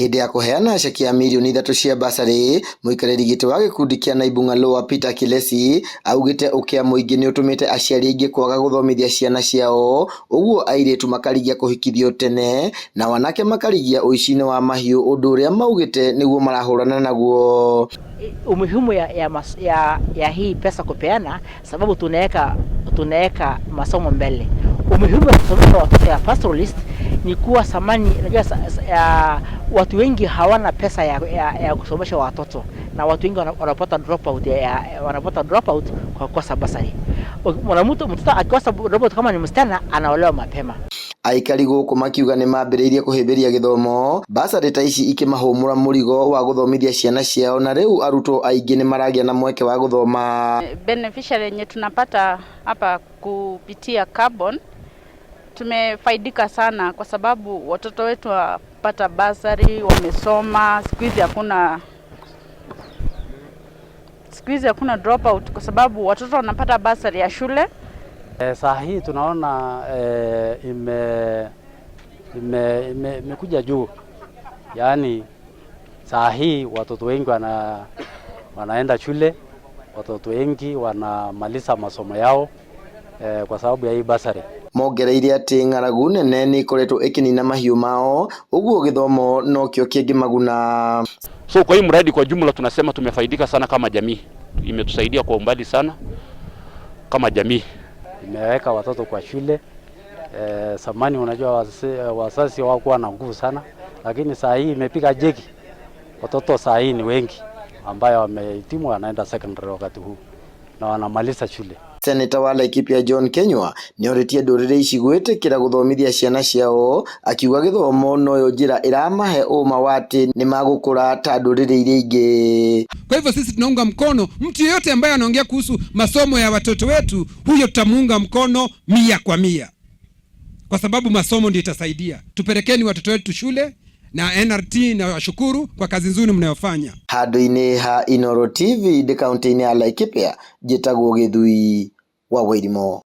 Hĩndĩ ya kũheana ceki ya mirioni 3 cia basarĩ, mũikarĩri gĩtĩ wa gĩkundi kĩa Naibung'a Lower Peter Kilesi augĩte ũkĩa mũingĩ nĩũtũmĩte aciari aingĩ kwaga gũthomithia ciana ciao, ũguo airĩtu makarigia kũhikithio tene na anake makarigia ũici-inĩ wa mahiũ ũndũ ũrĩa maugĩte nĩguo marahũrana naguo. Umuhimu ya hii pesa kupeana, sababu tunaweka masomo mbele. Umuhimu wa kusomesha watoto ya pastoralist ni kuwa samani, unajua watu wengi hawana pesa ya kusomesha watoto na watu wengi wanapata dropout wanapata dropout kwa kukosa basari. Mwanamtu mtoto akikosa dropout kama ni msichana anaolewa mapema. Aikari gũkũ makiuga nĩmambĩrĩirie kũhĩmbĩria gĩthomo, basarĩ ta ici ikĩmahũmũra mũrigo wa gũthomithia ciana ciao na rĩu arutwo aingĩ nĩmaragĩa na mweke wa gũthoma. Beneficiary yenye tunapata hapa kupitia Carbon, tumefaidika sana kwa sababu watoto wetu wapata basari, wamesoma. Siku hizi hakuna dropout kwa sababu watoto wanapata basari ya shule. Saa hii tunaona imekuja juu, yaani saa hii watoto wengi wanaenda shule, watoto wengi wanamaliza masomo yao kwa sababu ya hii basari. Mongereire atĩ ng'aragu nene nĩ ĩkoretwo ĩkĩnina mahiũ mao ũguo gĩthomo nokĩo kĩngĩmaguna. So kwa hii mradi kwa jumla tunasema tumefaidika sana kama jamii, imetusaidia kwa umbali sana kama jamii. Imeweka watoto kwa shule. Zamani unajua wazazi hawakuwa na nguvu sana, lakini saa hii imepiga jeki. Watoto saa hii ni wengi ambayo wamehitimu wanaenda secondary wakati huu na wanamaliza shule. Seneta wa Laikipia John Kenywa nĩorĩtie ndũrĩrĩ ici gwĩtĩkĩra gũthomithia ciana ciao, akiuga gĩthomo noyo njĩra ĩramahe ũma wa atĩ nĩmagũkũra ta ndũrĩrĩ iria ingĩ. Kwa hivyo sisi tunaunga mkono mtu yeyote ambaye anaongea kuhusu masomo ya watoto wetu, huyo tutamuunga mkono 100 kwa 100, kwa sababu masomo ndio itasaidia. Tupelekeni watoto wetu shule na NRT na washukuru kwa kazi nzuri mnayofanya. Handũ-inĩ ha Inooro TV ndĩ kaunti-inĩ ya Laikipia, njĩtagwo Gĩthui wa Wairimu.